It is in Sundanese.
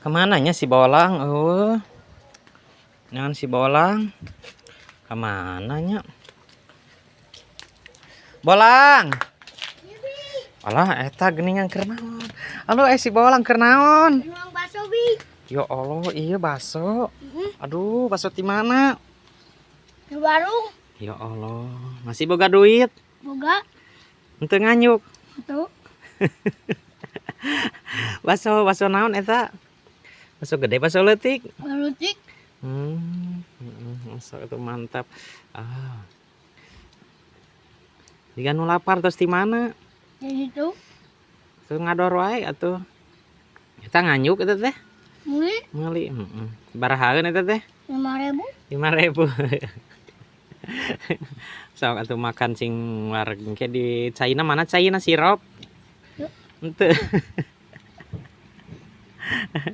Kemana nya si Bolang? Oh. Jangan si Bolang. Kemana nya? Bolang. Alah, eta geuningan keur naon? Halo, eh, si Bolang keur naon? Nuang bakso, Bi. Ya Allah, iya bakso. Aduh, bakso di mana? Di warung. Ya Allah, masih boga duit? Boga. Henteu nganyuk. Tuh. Bakso, bakso naon eta? Bakso gede, bakso leutik? Leutik. Bakso itu mantap. Ah. Jika nu lapar terus di mana? Di situ. Tuh ngador wae atuh. Eta nganyuk eta teh? Beli. Meuli, heeh. Barahaeun eta teh? 5.000. 5.000. Sok atuh makan sing wareg, engke di caina, mana caina, sirup? Yuk. Henteu.